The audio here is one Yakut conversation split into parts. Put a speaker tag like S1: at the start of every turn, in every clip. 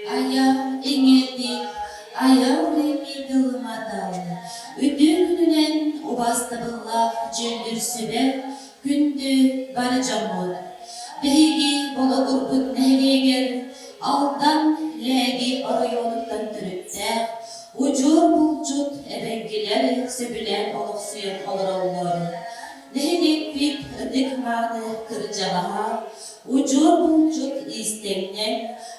S1: Айар иҥиэтик, айар риммитыл матал, үтүө күнүнэн убаастабыллаах дьүүллүүр сүбэ күндү бары дьоммут! Биһиги Болотурбут нэһилиэгэр Алдан Лээги оройуонуттан төрүттээх удьуор булчут эбэҥкилэр сөбүлээн олохсуйан олороллор. Нэһилиэкпит ытык-мааны кырдьаҕаһа, удьуор булчут иистэнньэҥ,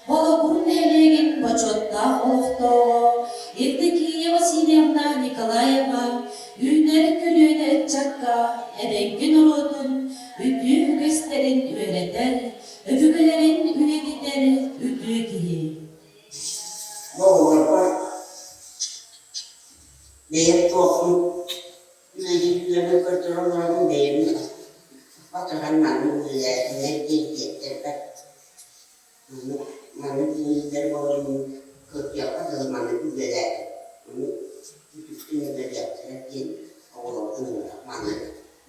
S1: Болокур нэһилиэгин бочуоттаах олохтооҕо Евдокия Васильевна Николаева үүнэр көлүөнэ ыччакка эбэҥки норуотун үтүө үгэстэрин үөрэтэр, өбүгэлэрин үйэтитэр үтүө киһи.
S2: Бу оҕолорбор бэйэм туохпун үөрүүнү көрдөрөн олоробун бэйэм батыһан маннык үлэлээтиннэр диэн тиэрдэрбэр маннык маннык үлэлииллэр буолан кырдьыахха дылы маннык үлэлээтим маннык үтүктүн үлэлиэхтэрэ диэн оҕолорбун ыҥыран маннык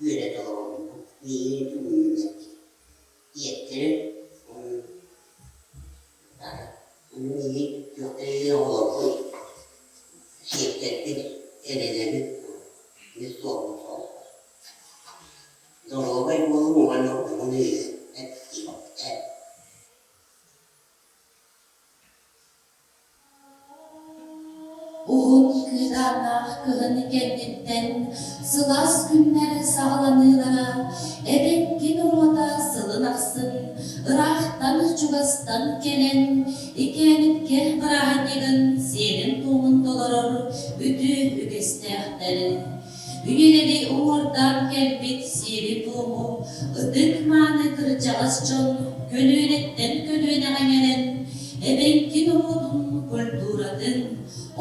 S2: үөрэтэ олоробун бу миигин үтүгүннүннэр диэн тиэртэрин ону миигин үтүктүөхтэрэ диэн оҕолорбун сиэттэрбин эрэнэбин мин суолбут ол доруобай буолуҥ уонна уһун үйэ эт
S1: Уһун кыыдааннаах кыһын кэнниттэн сылаас күннэр саҕаланыылара эбэҥки норуота сылын ахсын ыраахтан-чугастан кэлэн Икээниккэ бырааһынньыгын сиэрин-туомун толорор үтүө үгэстээхтэр. Үйэлэри уҥуордаан кэлбит сиэри-туому ытык-мааны кырдьаҕас дьон көлүөнэттэн көлүөнэҕэ иҥэрэн, эбэҥки норуотун культуратын,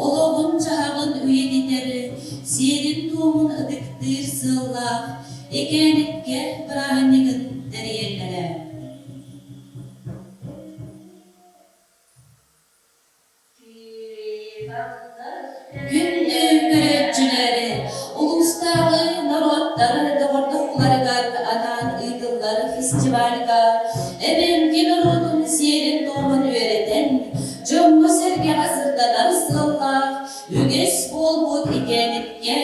S1: олоҕун-дьаһаҕын үйэтитэр, сиэрин-туомун ытыктыыр сыаллаах Экээниккэ бырааһынньыгын тэрийэллэрэ. Күндү көрөөччүлэр, улуустааҕы норуоттар доҕордоһууларыгар анаан ыытыллар фестивальга эбэҥки норуотун сиэрин-туомун үөрэтэн, дьоҥҥо-сэргэҕэ сырдатар сыаллаах үгэс буолбут Икээниккэ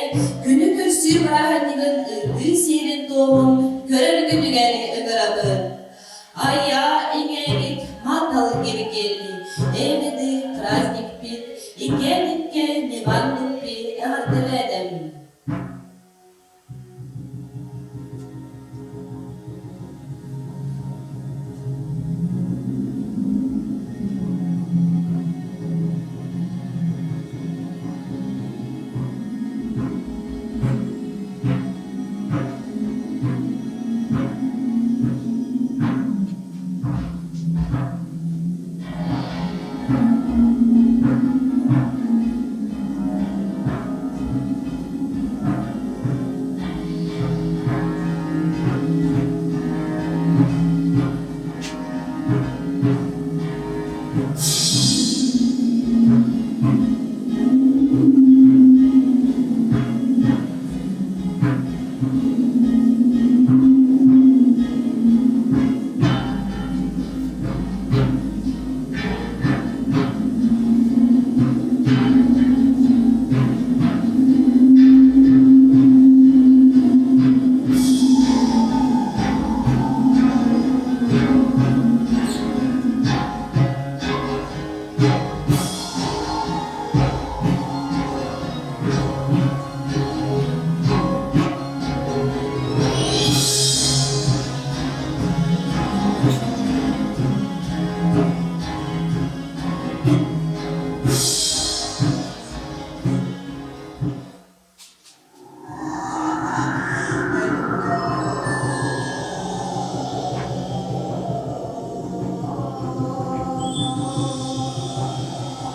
S1: күнү көрсүү бырааһынньыгын ыытыы сиэрин-туомун көрөргүтүгэр ыҥырабын. Айа иҥэбит матал киргилли, Эведы праздникпит, иккиэн-икке Мивандуппи эҕэрдэлээдэм.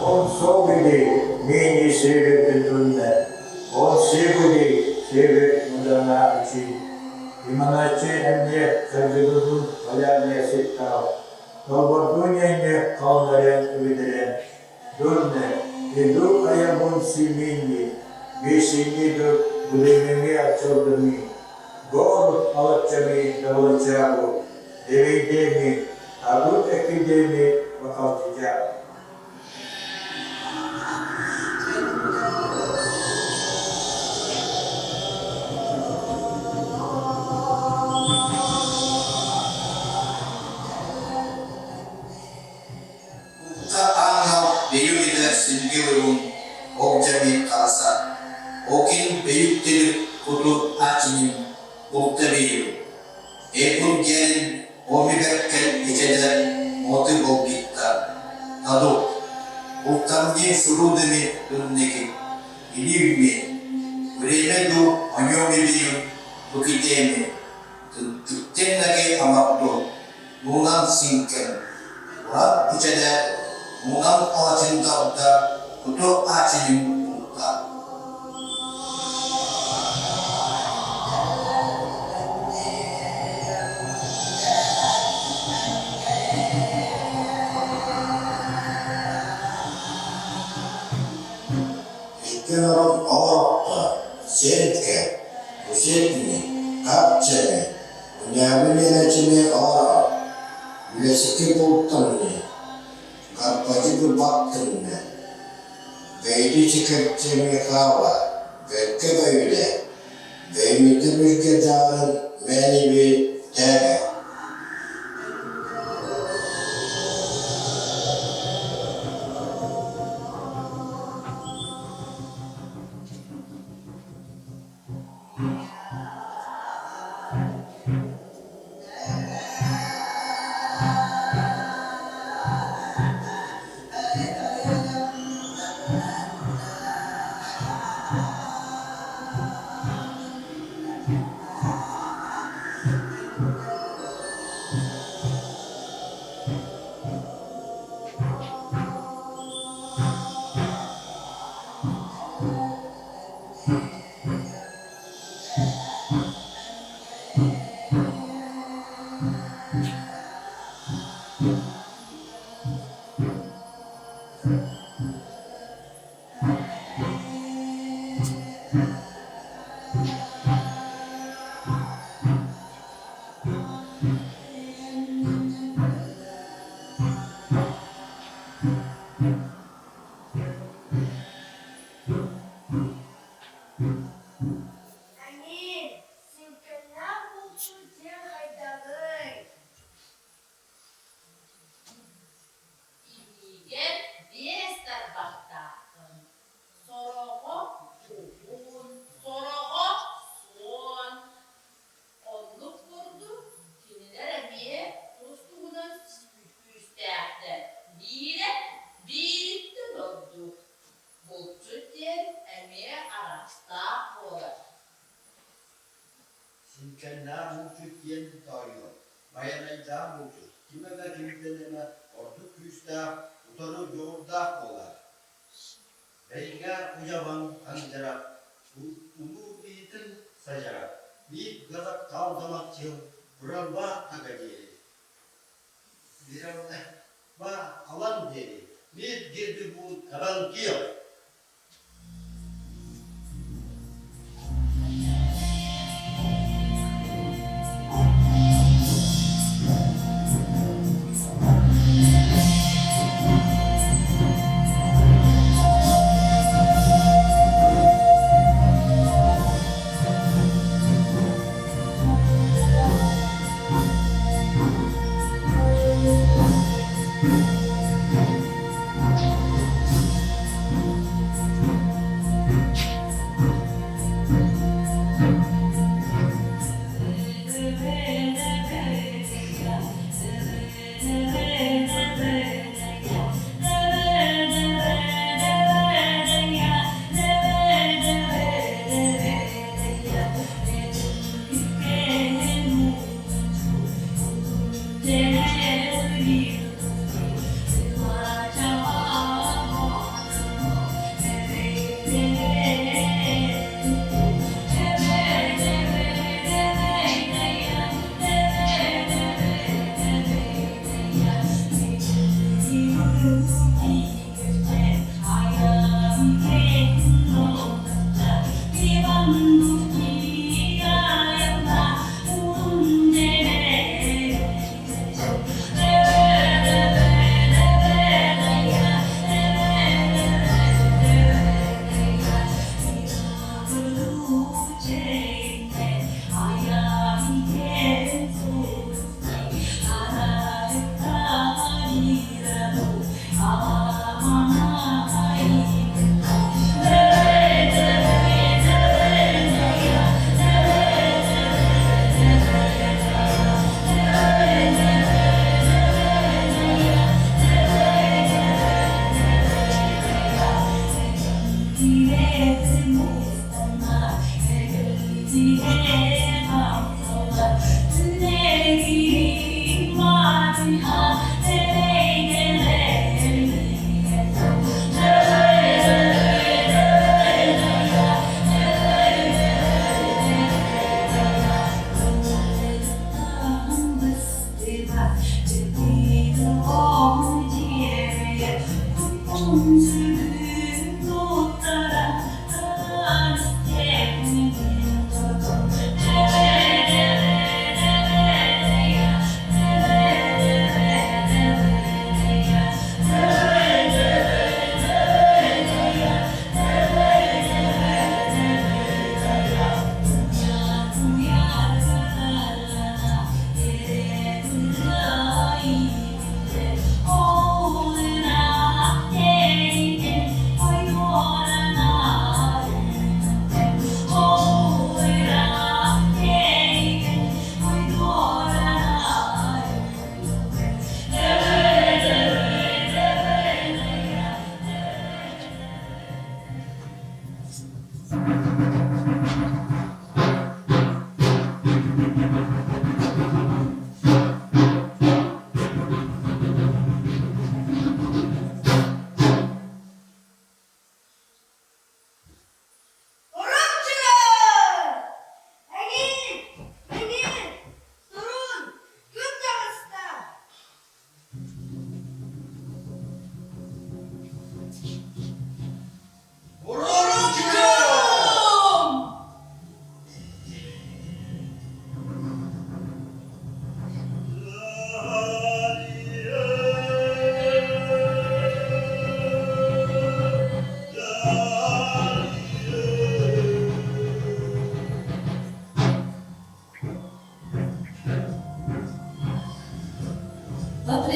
S3: Он согыды ныне север Он сигуди север мудана учи. Иманачи эмне саргыдудун полярная ситтау. Толбордуунньанньа халларан үгүдэрэн, Дурна, иду аябун симинни, бисинни ду будемеми ачылдыми, горут алаччами давлачабу, девейдеми, абут экидеми бакалдыжа.
S4: Укка аанал бэйүгүдэ силгилырун огдьами хараса, окин бэйүктилир куту ачинин булта бэйү. Экун гэрин оми бэркэл ичэдэ моты болгитта. Таду, бултамни сурудами дуннеки, илиүми, время ду оньоми бэйүн тукидеми, Түктеннэки амарду, муҥан сиҥкэн, уран ичэдэ, муҥан алачын далда, куту аачынын булта.
S5: Икки орон оҕорокко, сиэнкэ, усетни, хапчэни, уньаабы миэлэчини оҕоро, үлэсики бултанни, гарпадьы баттынны, бэйди чикэрчэми хаала, бэркэ бөйүлэ, бэймити бүргэ дьаарын мэниби тээгэ.
S6: Эмиий, сүҥкэннээх булчут диэн хайдаҕый?
S1: Илиигэр биэс тарбахтааххын, сороҕо уһун, сороҕо суон. Оннук курдук кинилэр эмиэ тус-туһунан күүстээхтэр, биирэ биириттэн ордук. Булчут диэн эмиэ араастаах буолар.
S7: Сүҥкэннээх булчут диэн тоойуом, байанайдаах булчут, ким эмэ кимтэн эмэ ордук күүстээх, утары дьоҕурдаах буолар. Бэйгэ уйабан хандьара, улуу биитин садьара, биир газак талдамаччыл быралба ага диэри, биралба алан диэри, биир гирби буут табан киэл.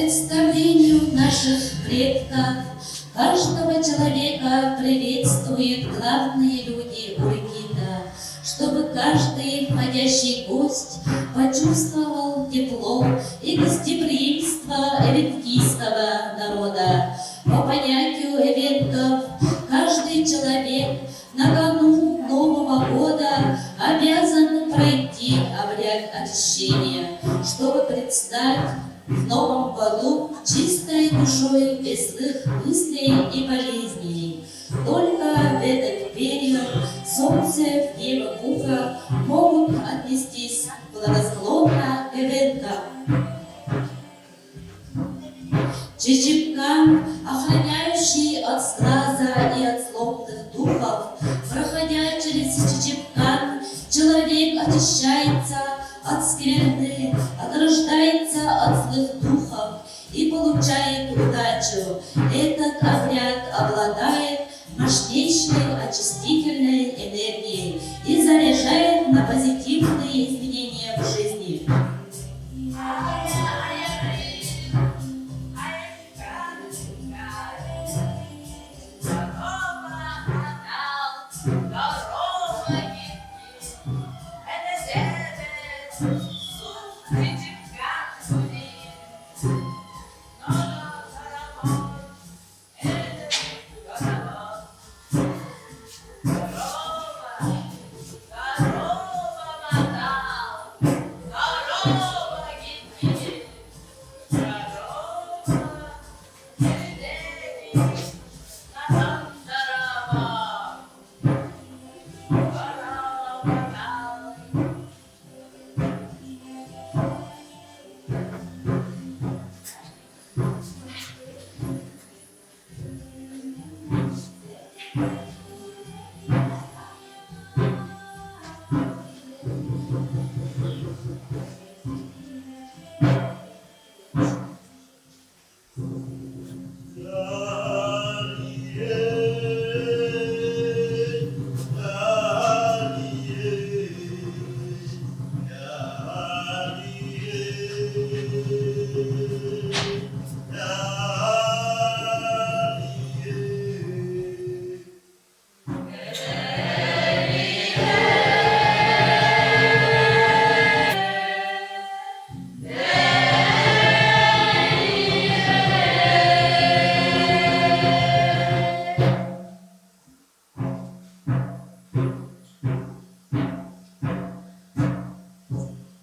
S1: представлению наших предков, каждого человека приветствуют главные люди Уркита, чтобы каждый входящий гость почувствовал тепло и гостеприимство эвенкийского народа. По понятию эвенков, каждый человек накануне Нового года обязан пройти обряд очищения, чтобы предстать в новом году чистой душой, без злых мыслей и болезней. Только в этот период солнце в небо Буга могут отнестись благосклонно к эвенкам. Чичипкан, охраняющий от сглаза и от злобных духов, проходя через Чичипкан, человек очищается от скверны, ограждается от злых духов и получает удачу. Этот обряд обладает мощнейшей очистительной энергией и заряжает на позитивные изменения в жизни.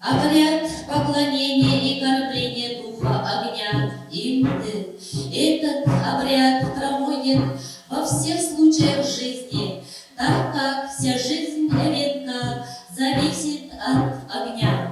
S1: Обряд поклонения и кормления духа огня Имты. Этот обряд проводят во всех случаях жизни, так как вся жизнь эвенка зависит от огня.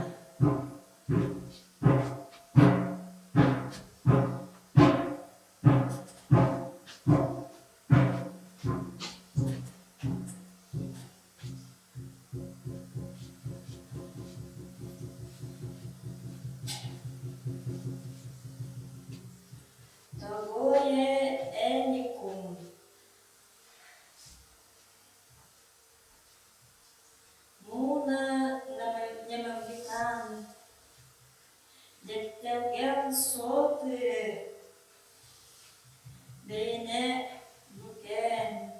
S6: Тогое эникум Муна нэмэлгитан Дэттэлгэн соты Бэйнэ букэн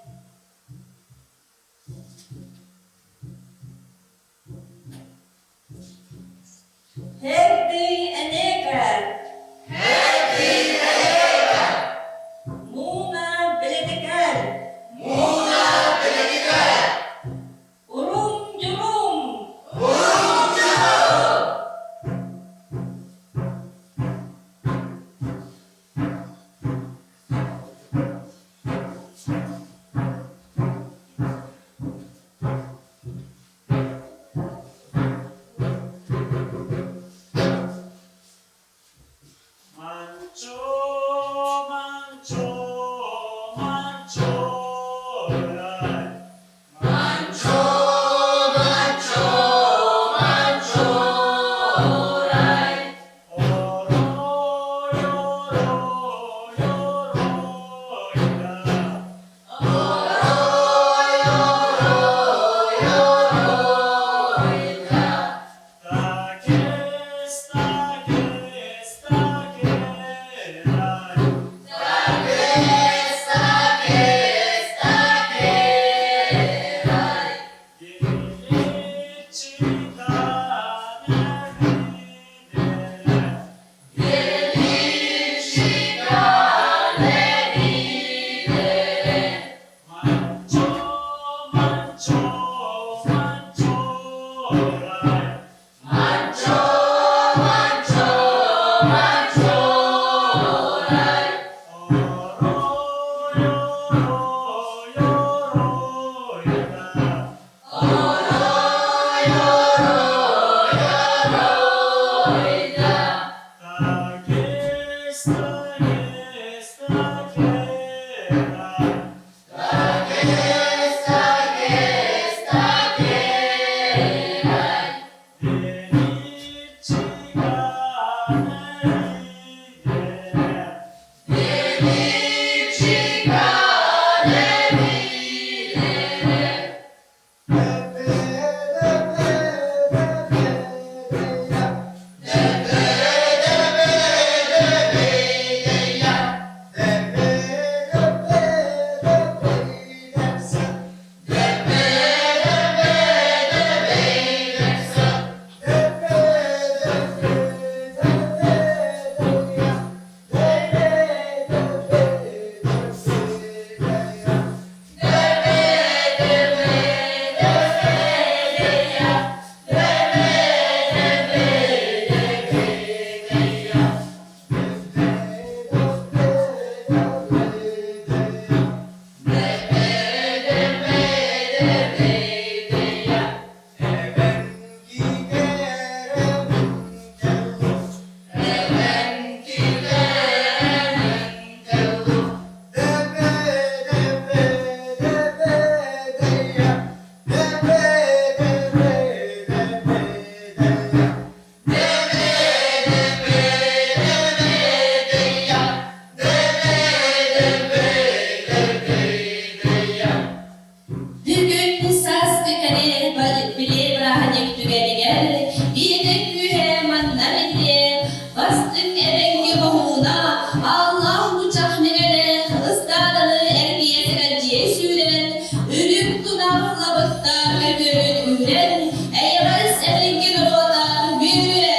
S6: Happy Энекэ! Муна бэлэтикэр! Урум-дьурум!
S8: Манчо, манчо, манчо,
S1: Аллаах мучах мэҥэлээх ыстааданы эргийэ сэгэлдьийэ сүүрэн, үрүҥ тунах лабыкта көбүөрүн үүрэн, эйэҕэс эбэҥки норуота үөрүө!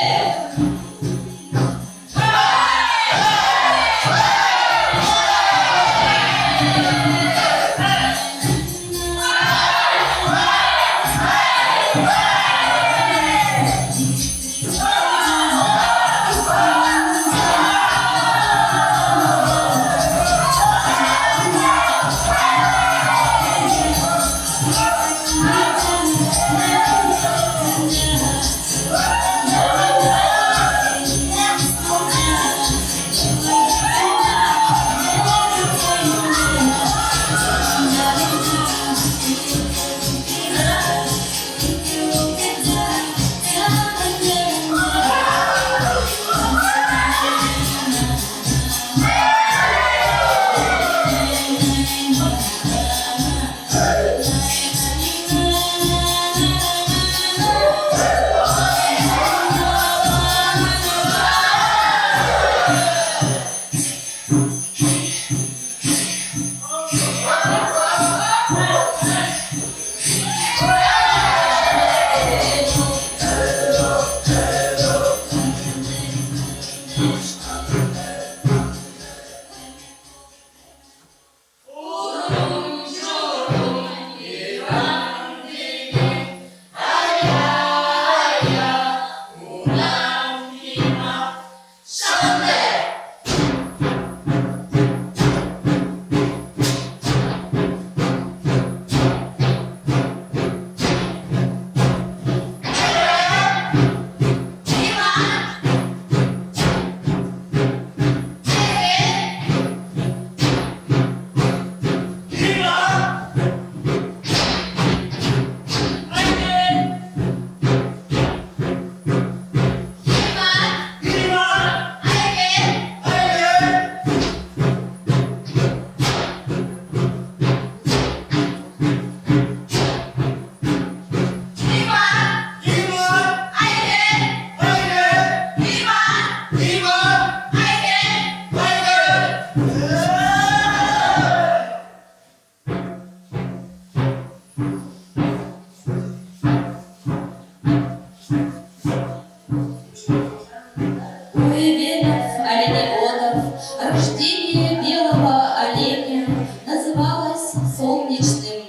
S1: У эвенов, оленеводов рождение белого оленя называлось солнечным.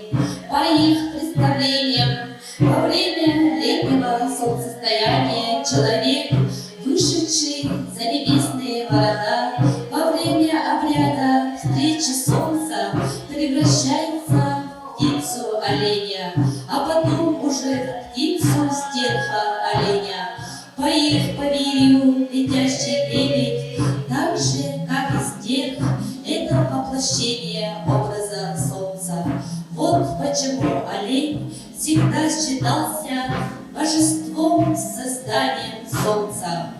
S1: По их представлениям, во время летнего солнцестояния человек, вышедший за небесные ворота, во время обряда встречи солнца превращается в птицу оленя, а потом уже в птицу стерха оленя. По их поверью, летящий лебедь, так же, как и стерх, это воплощение образа солнца. Вот почему олень всегда считался божеством созданием солнца.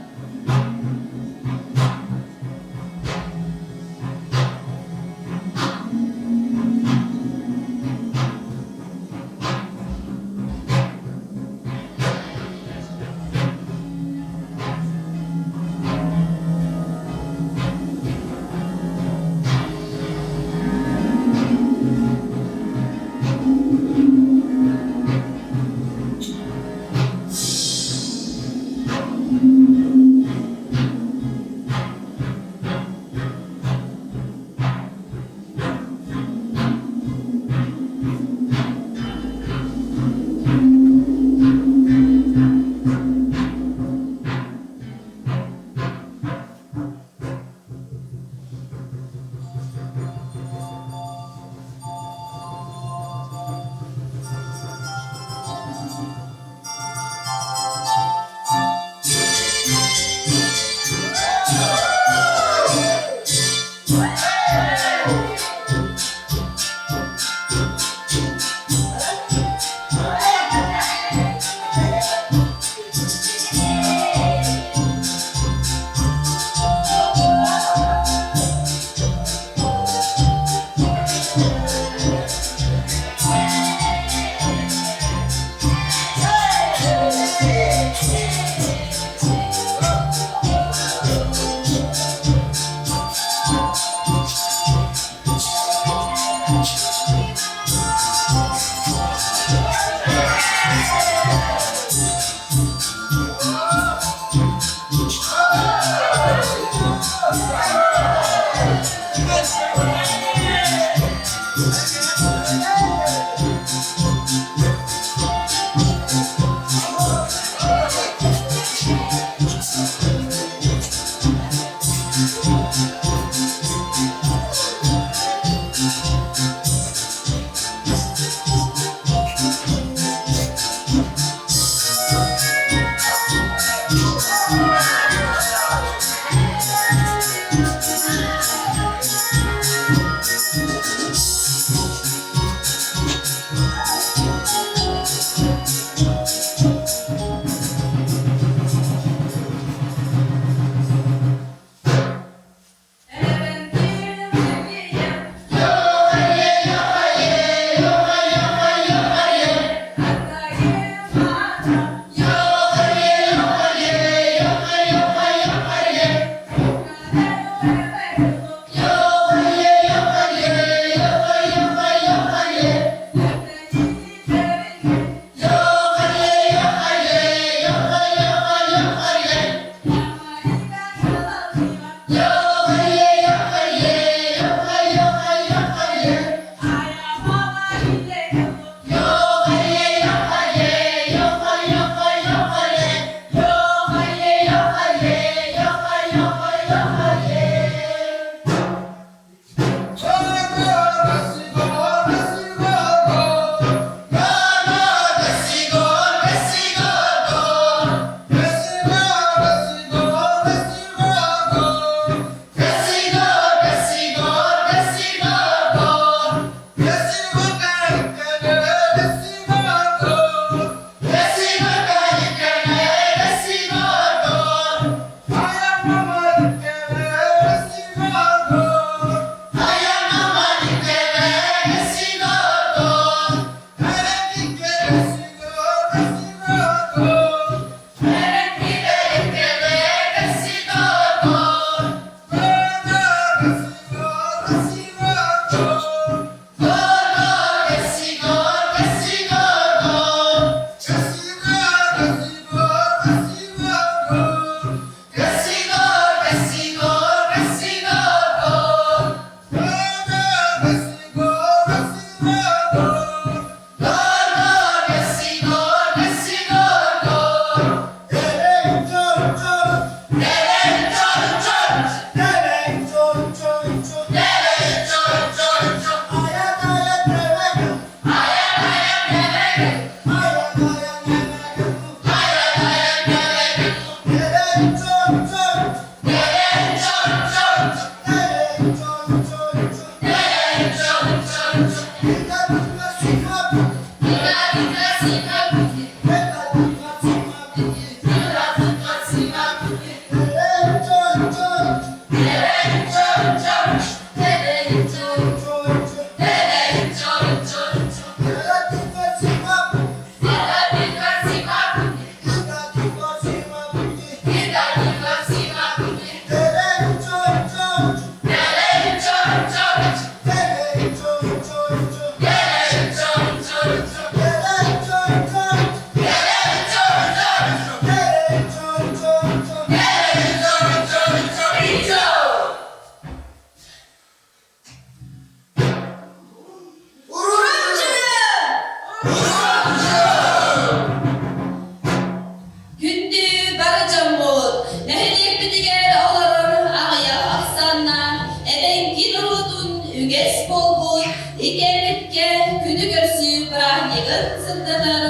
S1: Күндү бары дьоммут, нэһилиэкпитигэр олорор аҕыйах ахсааннаах эбэҥки норуотун үгэс буолбут иккэрбиккэ күнү көрсүү бырааһынньыгын сырдатар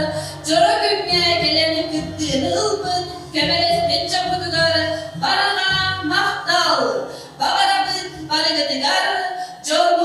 S1: дьоро күҥҥэ кэлэн кыттыыны ылбыт көмөлөспүт дьоммутугар барҕа махтал! Баҕарабыт барыгытыгар дьону!